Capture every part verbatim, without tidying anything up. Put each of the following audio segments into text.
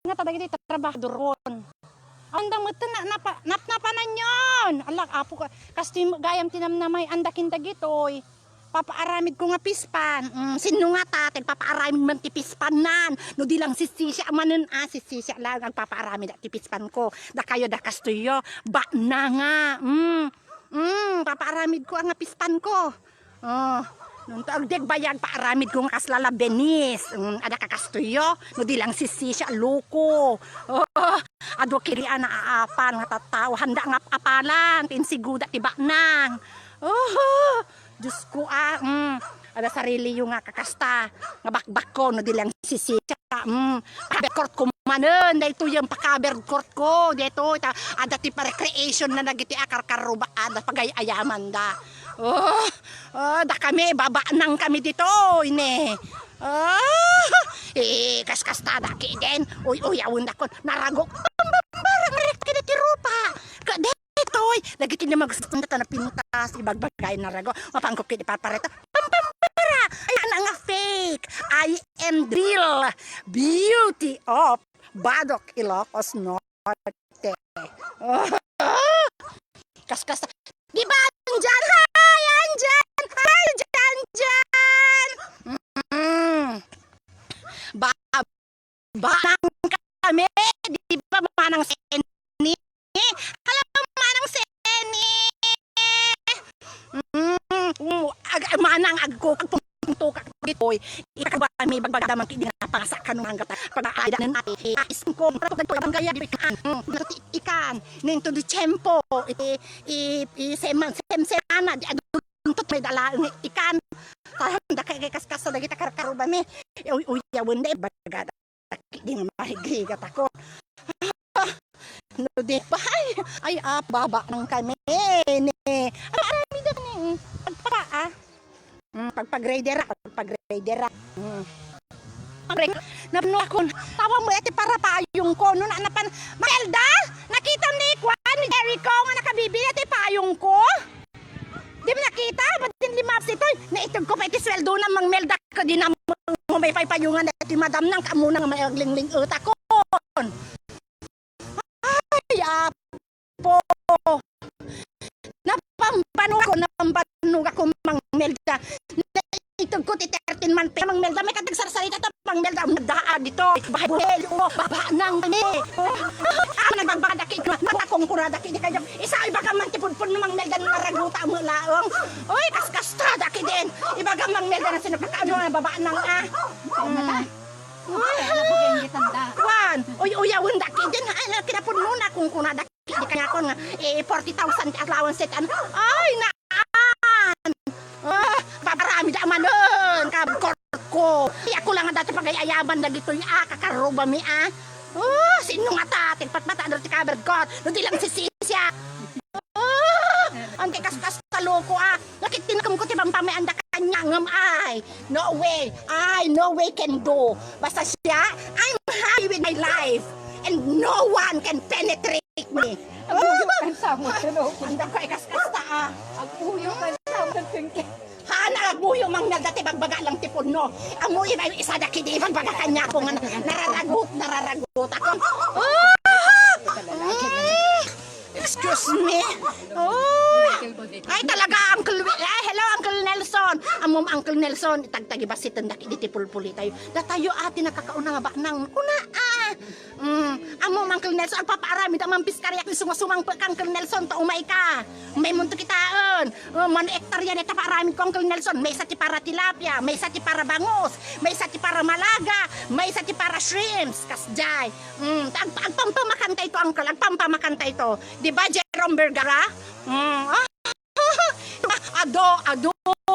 nga ta dagiti trabahadorkon. Anda met na, napa-, napnapananyon. Alak, apo ka, kastoy met gayam ti namnamay-an da ken dagitoy. Papaaramidko nga pispan. Mm, sinno nga ta, ti agpapaaramid man ti pispannan? No di lang sisisia manen, ah, sisisia lang agpapaaramid ti pispanko. Dakayo, da kastoyyo. Bana nga. Mm. Mm, papaaramidko nga pispanko. Oh, nunto agdeg bayag paaramidko nga kasla la Benis. Mm, adda ka kastoyyo. No di lang sisisia, loko. Oh, adu kiri a naaapan nga tattao. Handa nga ap-apalan. Ti insiguda ti baknang. Oh, Diosko, ah, mm. Ada sariliyo nga kakasta, nga bakbakko, no di lang sisisia, mm. Cover court ko manen, daytoy yung pa-cover court ko, daytoy, ta, ada ti pa-recreation na dagiti akarkarruba, ada pagay-ayaman da. Oh, oh, da kami, babanang kami ditoy, ne. Oh, eh, kaskasta da, kiden, uy, uy, awan da kon, narago, pambambara, marek, kini ti rupa. Ka, Toy, dagiti na magusto na ta napintas, ibagbagay na rago. Mapangkok iti parpareta. Pampara! Ay, ana nga fake. I am the real beauty of Badoc, Ilocos Norte. Kaskas. Di ba, andyan? Hi, andyan! Hi, andyan! Mm. Ba-, Banang kami, di ba, Manang Seni? Hello, Manang Seni! Mm, mm, ag-, manang agko, agpunto ka ditoy. Ikaw ba, may bagbagda man kidi nga pangasa ka nung hanggat pag-aayda ng ate, eh, isin ko, pero pag nagtoy, ang gaya, di ba, ikan, mm, ikan, ninto di tiyempo, iti, i, i, seman, sem-, semana, di, agtuntot, may dala, ikan, saan, da kay, kay kaskas, dagita karkaruba mi, uy, uy, yawen, da, bagada. Dagiti nga marigrigat ako. Ah, no di pa, ay, ay, ah, baba nang kami, ne. Ano, ano, ano, ano, pagpaka, ah. Mm, pagpag-grader, ah, pagpag-grader, ah. Mm. Pagpag-, napno ako, tawag mo, iti para payong ko, no, na, napan, Matilda, nakita ni Kwan, ni Jericho, nga nakabibili iti payong ko? Di mo nakita? Ba't din limabas ito? Naitog ko pa iti sweldo na Mang Melda ko, di na mo may paypayungan na iti madam nang kaamuna nga may aglingling utakon. Ay, apo! Napambanog ko, napambanog ako, Mang Melda. Itog ko ti thirteen month pay, Mang Melda, may katagsarsarita ta, Mang Melda, ang daa dito. Bahay buhel, oh, baba nang kami. Ah, nagbagbagada ki, matakong kurada ki, di kayo, isa, ibaga man ti pudpud no, Mang Melda, no naraguta mo laong. Oy, kaskasta, daki din. Ibaga, Mang Melda, na sino ka, ano, baba nang, ah. Hmm. Wan, uy, uyawen, daki din. Ay, kinapudno na, kung kunada. Di kanya kon nga, eh, forty thousand ti allowance set, ano? Ay, naan! Ah, paparami da manen, cover court ko. Ay, ako lang nga dati pagay-ayaban dagitoy, ah, kakarruba mi, ah. Oh, sino nga ta? Tigpatpata, ano ti cover court? No, di lang sisisya. Oh, ang tikas-kas ta loko, ah. Nakit tinakam ko ti pampamianda kanya, ngam ay. No way. Ay, no way can do. Basta siya, I'm happy with my life. And no one can penetrate me. Aguyok kan samot, ano? Ang dako ay kaskasta, ah. Aguyok kan samot, Pinky. Haan, aguyok, Mang Melda, ti bagbaga lang ti pudno. Amo, iba, isa da kidi, bagbaga kanya ko nga nararagot, nararagot ako. Ah! Mm. Excuse me. Oh. Ay, talaga, Uncle Wi-, ay, hello, Uncle Nelson. Amom, Uncle Nelson, itagtagi basiten da kidi ti pulpuli tayo. Datayo, ati, nakakauna nga baknang. Una, ah. Mm, ammo, Uncle Nelson, agpapaaramid a mampiskariak ni sumasumangpet ka, Uncle Nelson, ta umay ka. Umay munto kitaen. Oh, mano ektarya ni tapaaramid ko, Uncle Nelson. Maysa ti para tilapia, maysa ti para bangus, maysa ti para malaga, maysa ti para shrimps. Kasjay. Mm, ag-, agpampamakanta ito, Uncle. Agpampamakanta ito. Di ba, Jerome Vergara? Mm, ah, Adu, adu,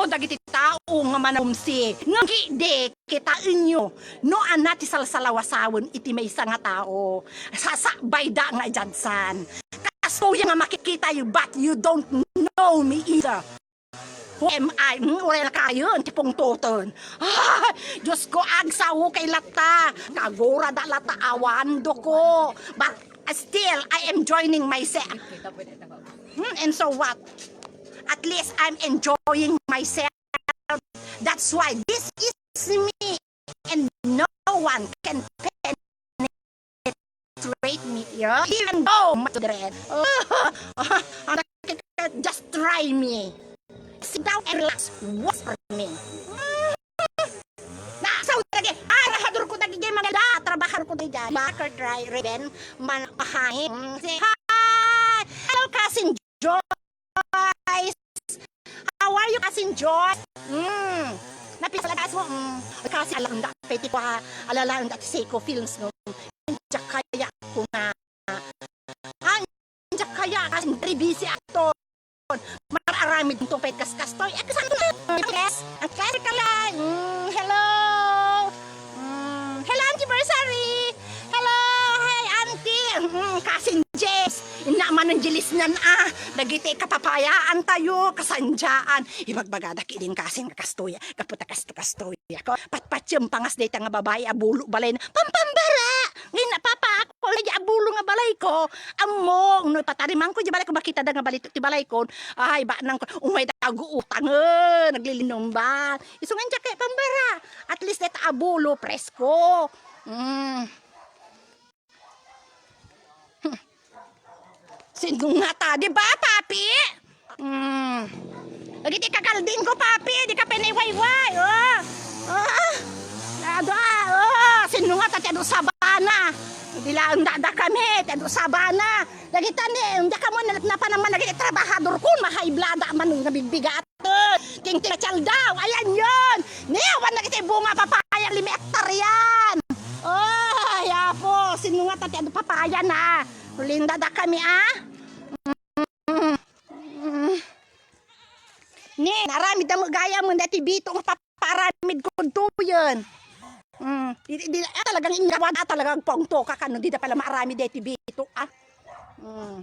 dagiti tao nga managumsi. Ngem idi, kitaenyo, no ania ti salsalawasawen iti maysa nga tao, sasakbayda nga idiadsan. Kastoy nga makikitayo, but you don't know me either. Who am I? Hmm, uray na kayon, ti pungtoten. Ah, Diyos ko, agsao kay latta. Kagura da latta, awando ko. But still, I am joining myself. Hmm, and so what? At least I'm enjoying myself. That's why this is me, and no one can penetrate underrate me, yeah? Even though, my children. Just try me. Sit down and relax. What's for me? Na, sa lagi. Ay, trabahador ko dagiti mga la. Trabahador ko dagiti. Backer dry ribbon. Man, pahangin. Mm, say hi. Hello, cousin Joyce. How are you, cousin Joyce? Mm. Napisalagas mo. Mm. Kasi alam na, pwede ko ha. Alala, ang dati Seiko Films, no? Diyak kaya ko na. Ang diyak kaya, kasi very busy ato. Mararamid to pet kas kastoy. Eh, kasama na. Yes. Ang klase ka lang. Mm, hello. Mm, hello, Auntie Bursary. Hello. Hey, Auntie. Mm, Cousin James. Inna man ang jilis niyan, ah. Dagiti kapapayaan tayo, kasanjaan. Ibagbagada ki din kasing kastoy. Kaputa kasto kastoy. Ako, patpatiem pangas dayta nga babai a bulo balay na, "Pampambara! Ngin na papa ako, di a bulo nga balay ko. Ammo, no ipatariman ko di balay ko, makita da nga balito ti balay ko. Ay, ba nang ko, umay da agu utangen, naglilinumban. Isungan diak kay pambara. At least dayta a bulo, presko." Mm. Sino nga ta, di ba, papi? Mm. Dagiti kakalding ko, papi, di ka pinayway-way, oh. Oh. Ada, oh. Sino nga ta, ti adu sabana? Di la, ang dada kami, ti adu sabana. Dagita ni, hindi ka mo nalapnapan naman, dagiti trabahador ko, mahayblada man, nga bigbigat. King ti Rachel daw, ayan yon. Ni, awan na kita bunga papaya, lima hektaryan. Ay, apo, sino nga tati ano papaya na? Linda da kami, ah. Mm. Mm. Ni, naramid na mo gaya mo dati bito nga paparamid ko tuyon. Mm. Di, di, ah, talagang inyawa na talagang pongto ka kano, di da pala maaramid dati bito, ah. Mm.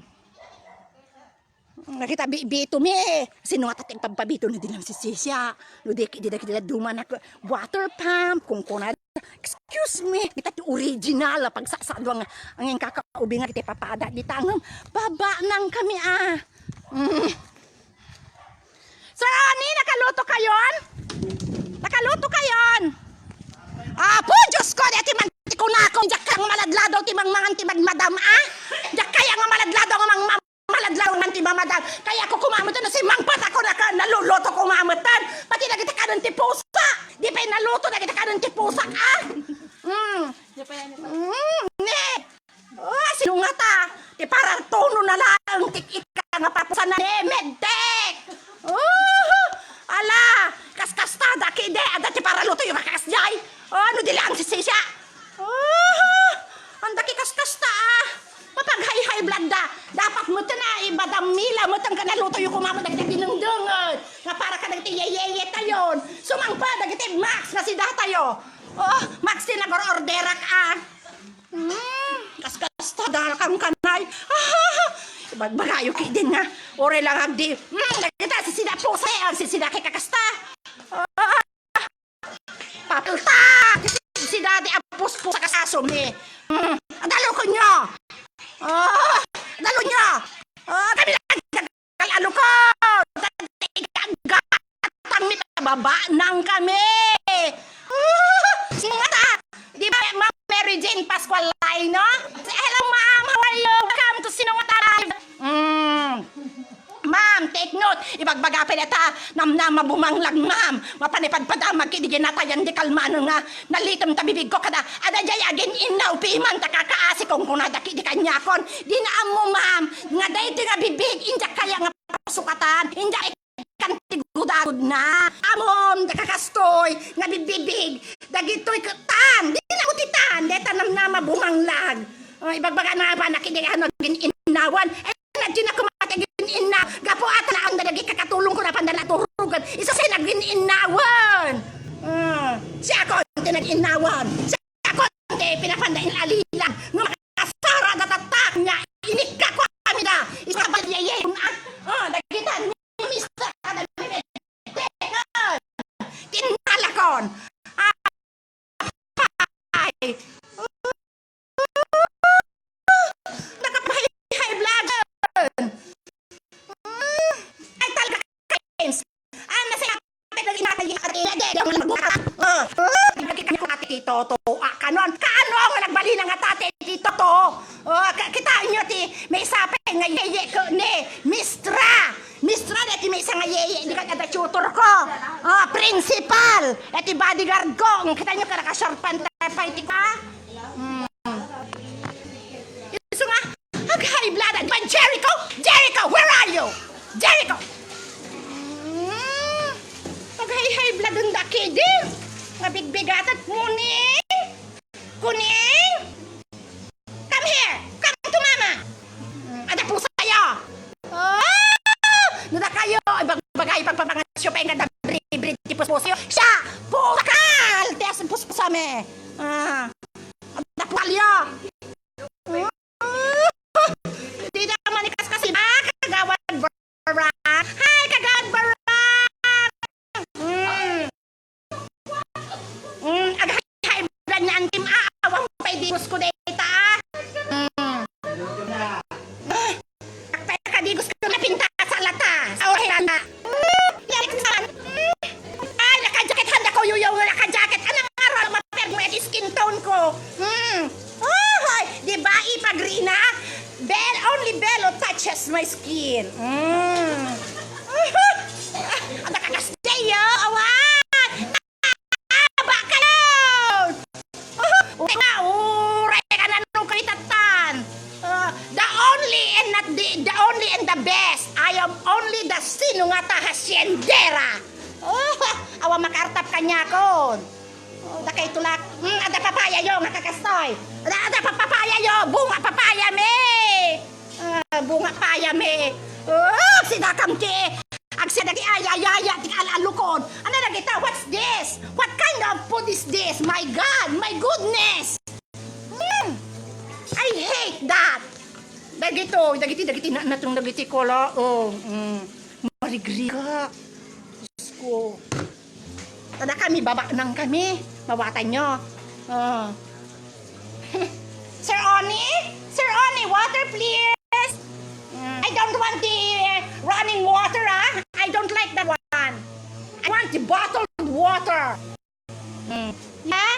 Nakita bi-, bito mi. Sino nga tating pampabito no di lang si Sisya? No di, di, di, di, duman ako. Water pump, kung kuna. Excuse me, kita ti original, ah, pagsasado ang, ang yung kakaubi nga kita papada. Di tangem, baba nang kami, ah. Mm. Sir Ronnie, nakaluto kayon? Nakaluto kayon? Apo, Diyos ko, di ati man ti kunako, diyak kang maladladaw ti mangmangan ti madmadam, ah? Diyak kaya nga maladladaw nga mang-, maladladaw man ti mamadam. Kaya ko kumamutan, no, si mangpat ako naka-, naluluto kumamutan. Pati dagiti kanon ti pusa. Di pay naluto dagiti kanon ti pusa, ah? Mm. Mm, ne. Oh, sino nga ta? Ti parang tono na lang, ti ika nga papusan na, ne, medtek. Oh, ala, kaskasta, daki, de, ada ti paraluto, yung makakasjay. Oh, ano di lang si Sisya? Oh, ang daki kaskasta, ah. Mapag-high-high blood da. Dapat mo ito na, ibadang mila mo itong kanaluto yung kumama dagdag dinengdenged. Nga para ka nagtiyayeye tayon. Sumangpa, dagiti Max, nga si datayo. Oh, Max, ti nag-orderak, ah. Hmm, kaskasta, dakang kanay. Ah, bagbagayo ki din nga. Ore lang agdi. Hmm, dagita, sisida po, say, ang sisida kay kakasta. Ah, Papalta! Si Daddy ang puspusa ka sa sumi. Mm. Adalo ko nyo! Oh, adalo nyo! Oh, kami lang nagkakal-alo ko! Gatang mi, baba nang kami! Oh, sino nga ta? Di ba, Ma'am Mary Jane Pascual Lai, no? Hello, ma'am! How are you? Welcome to Sino Nga Ta Live! Mm. Ma'am, take note. Ibagbaga pay dayta, namnama bumanglag, ma'am. Mapanipadpadamag kidi ginatayan di kalman nga nalitem ta bibigko kada, adda jay agin-innaw piman ta kakaasi kung kunada kidi kaniakon. Di na ammo, ma'am, nga daytoy nga bibig, injak kaya nga pasukatan, injak kan ti gudagud na. Amom, da kakastoy, nga bibibig, dagitoy ketan. Di na utitan, dayta namnama bumanglag. Oh, ibagbaga na ba, nakidi ano, gin-innawan. Nadyo na kumatagin inna, gapu ata laang dagiti kakatulong ko napanda naturugan. Isu ti nagin-innawan. Ah, siya ko ti nagin-innawan. Siya ko ti pinapanda in alilan. Nga makasara da tatak nga inikka ko kami da. Isa ba yeye kun a? Ah, dagita ni Mister Kadami. Tinalakon. Ah, Ay. Nakapahay-hay vlogger. Mm. Ay, talaga, James. Ah, nasa yung pinag-inatay yung ate niya, di, yung nagbuka. Ah, ah, nagkikita ko ate kay Toto. Ah, principal! Iti bodyguard ko, ang kita nyo, karakasarpan tayo pa iti ka? Hmm. Isu nga, ag-high blood, man, Jericho? Jericho, where are you? Jericho! Hmm. Ag-high, high blood, ang daki din. Nga bigbigatat mo ni. Kuning! Come here! Come to mama! Mm, ada pusa kayo! Ah! Nada kayo! Ibag-, bagay, pagpapangasyo pa yung kada bri-, bri-, tipos puso. Siya! Pusakal! Tiyas puspusa me! Ah! Ada pusa kayo! Ah! Di na manikas kasi, ah, kagawad Barak! Hi, kagawad Barak! Mm. Mm, ag-high blood nga antim, ah, awan pay digos ko dayta, ah. Mm. Ah, pay ka digos ko napinta sa lata. Sa oras na. Mm, yari ka sa, mm. Ay, naka-jacket, handa ko, yuyaw, naka-jacket. Anong araw, mapermo, eh, skin tone ko. Mm. Oh, hoy, di ba, ipagrina? Bel-, only Belo touches my skin. Mm. Ah, nakakastay, oh, awan! Taba kayo! Uray nga, uray ka na nung kalitatan. Ah, the only and not the, the only and the best. I am only the sinungata haciendera. Oh, awa makaartap kanyakon. Oh, da kay tulak. Mm, ada papaya yo, nga kakastoy. Ada, ada pa-, papaya yo, bunga papaya me. Ah, bunga paya me. Oh, sidakam ti. Agsida ti ayayaya ti al-alukon. Ano na kita? What's this? What kind of food is this? My God, my goodness. Mm. I hate that. Dagito, dagiti, dagiti na, natong dagiti kola. Oh, mm. Marigrika. Diyos ko. Tada kami, baba nang kami. Mawatan nyo. Oh. Sir Oni? Sir Oni, water please. Mm, I don't want the running water, ah. I don't like that one. I want the bottled water. Mm. Yeah?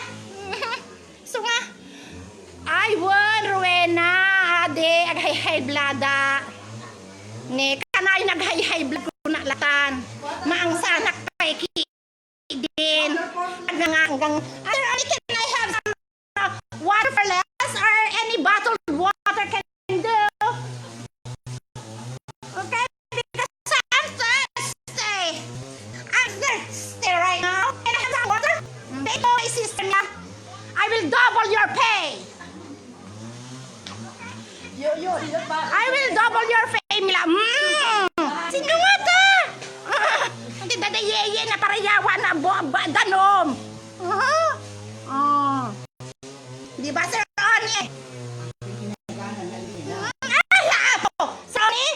So nga, ay, wen, Rowena, adi, ag-high-high blood, ah. Ni, kanay nag-high-high blood ko na latan. Maangsanak pa iki din. Hanggang, hanggang, Sir Oni, can I have some, uh, water for less or any bottled water can do? Okay, because I'm thirsty. I'm thirsty right now. Can I have some water? Thank you, my sister niya. I will double your pay. I will double your pay, Mila. Mm. Sino nga ta? Ah, hindi dada yeye na parayawan na bo-, ba-, danom. Ah. Ah. Di ba, Sir Oni? Mm, ay, apo! Sir Oni,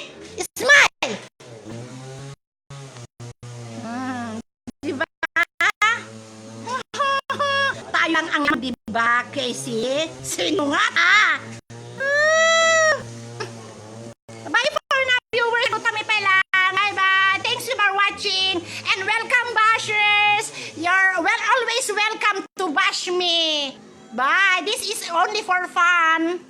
smile! Mm, di ba? Tayo lang ang, di ba, Casey? Sino nga, ah? Ah. Bye for now, viewers. Kami pa lang. Bye-bye. Thanks for watching. And welcome, bashers. You're well, always welcome to bash me. Bye. This is only for fun.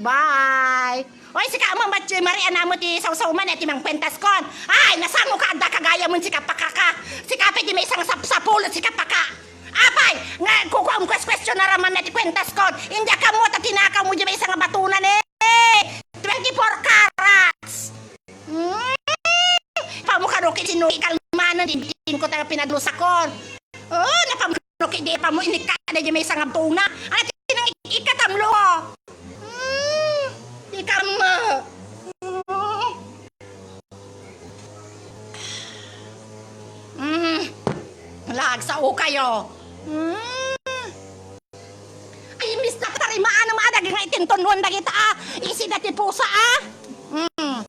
Bye. Oy, sika, Mama Che, Maria, namo ti sawsaw man, eh, ti mangkwentas kon. Ay, nasango ka, adda ka gayam, sika, pakaka. Sika, pwede may isang sapsapul, sika, paka. Apay, nga, kukuam, quest-, question na raman na ti kwentas kon. Hindi ka mo, tatinakaw mo, di may isang batunan, eh. Twenty-four carats. Hmm. Pamukaruki, sinuki, kalmanan, di ko tayo pinaglusakon. Oh, napam-, Ruki, di pa mo inikada di may sangabtuna. Ano ti nang ikatamlo? Hmm, di ka mo. Hmm. Hmm. Lagsao kayo. Hmm. Ay, imbis na tarimaan ang mga daging nga itintunuan dagita, ah. Isi dati pusa, ah. Hmm.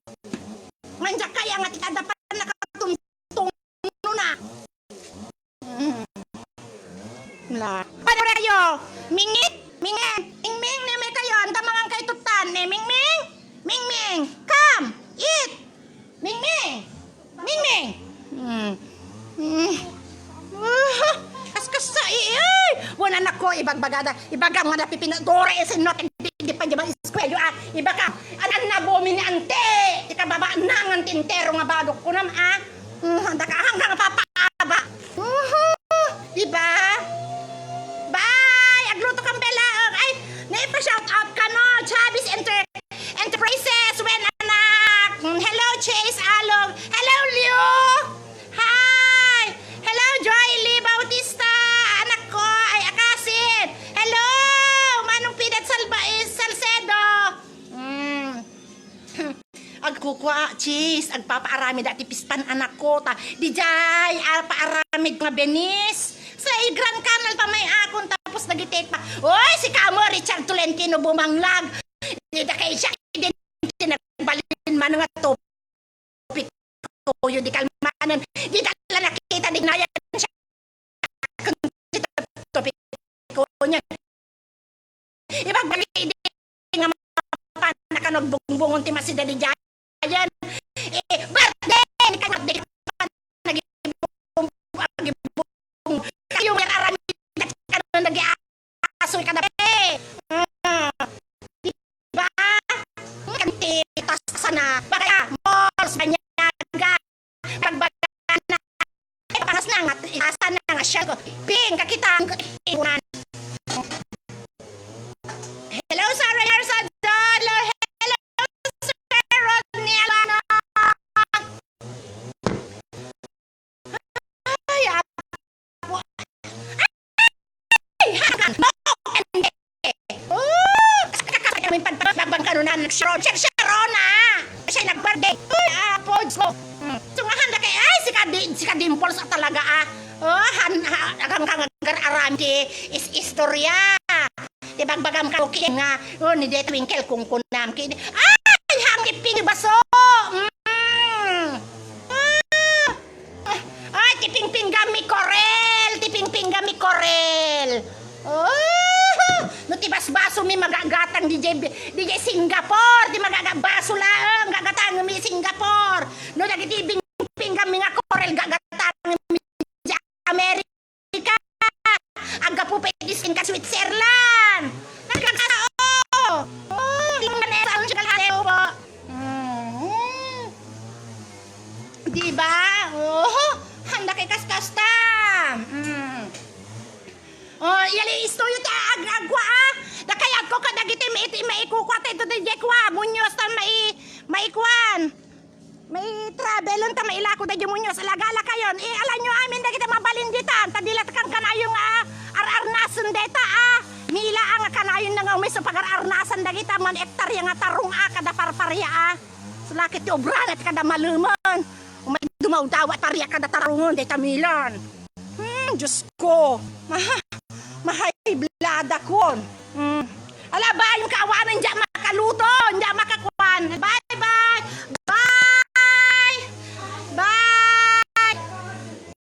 Manjak kaya nga ti kada pa nakatumtum na. Mm. La. Paano na kayo? Mingit? Mingit? Mingming, ni may kayo. Ang tamangan kayo tutan. Eh, Mingming? Mingming, come! Eat! Mingming! Mingming! Mm. Mm. Ah, kaskas sa iay! Wan anak ko, ibagbagada. Ibagam nga napipinadore, isin no, di, di pa di ba eskwelyo, ah. Ibagam, an, an nabumi ni ante. Ikababa na nga tintero nga badok ko nam, ah. Mm, daka hanggang papa, out kano, Chavez Enter-, Enterprises, wen anak. Mm, hello, Chase Alom. Hello, Leo. Hi. Hello, Joy Lee Bautista. Anak ko, ay akasin. Hello, Manong Pidat Salba-, eh, Salcedo. Mm. Agkukua, Chis, agpapaaramid ti pistan anakko, ta dijay, ah, paaramid nga benis. Sa i-Grand Canal pa may akon, tapos dagiti pa. Oy, si kamo, Richard Tolentino Bumanglag. Dita kay siya, din, din nagbalin man nga topic ko, yun, di kalmanan. Di tala nakita, di nayan siya. Topic ko niya. Ibagbagi idi nga mapan a kano agbungbungon ti masida diay. Eh, birthday! Ni kano di ka pa nagibung-, agibung-, kayo nga aramid kano nag-aasoy kada pe. Ah, di ba? Kanti tas sana. Bakaya, malls, banyaga. Pagbagana, eh, pangas na nga, asa na nga shell ko. Ping, kakita, ang ipunan. Hello, Sarah Yarzadon. Hello, hello, Sir Rodney Alano. Ay, apo. Ay, hanggang, no, hindi. Oh, kasi kakasakit kami pagpagbang kanunan, nag-share, share, share na. Siya nag-birthday. Uy, ah, pods mo. Hmm. So nga handa kay, ay, si Kadi-, si Kadimples at talaga, ah. Oh, han, ha, agang kang agar-aram ti is-, istorya. Ti bagbagam ka, okay nga. Oh, ni Death Winkle, kung kunam, ki-, ay, hangipin ni baso. Mm. Ah. Ay, ti pingpingganmi, Corel! Ti pingpingganmi, Corel! Oh! No ti basbasomi magagatang diay, diay Singapore, ti magagabaso laeng gagatangmi Singapore. No dagiti pingpingganmi nga Corel gagatangmi diay Amerika. Aggapu pa iti Switzerland. Nagkakasao. Oh, yung Vanessa, ang siya kalahati po. Mm. Di ba? Oh, handa kay kaskasta. Mm. Oh, yali istoyo ti ag-, agwa, ah. Nakayat ko kadagiti ma-, iti maikukwa ta ito ti Jekwa. Munyos ta mai-, maikuan. Mai-travel ta mailako da Munyos. Alaga la kayon. Eh, alanyo amin dagiti mabalin ditan. Ta dila ta kan kanayon nga ar-arnasen deta, ah. Mila, ah, nga kanayon na nga umis so pagar-arnasan dagita man ektarya nga tarong, ah, kada parparya, ah. Sulakit ti obrana ti kada malemen. Umay dumawdawa ti paria kada tarongen, dayta milan. Hmm, Diyos ko. Maha-, mahay blada kon. Hmm. Ala, bayon ka awanen, diak makaluto, diak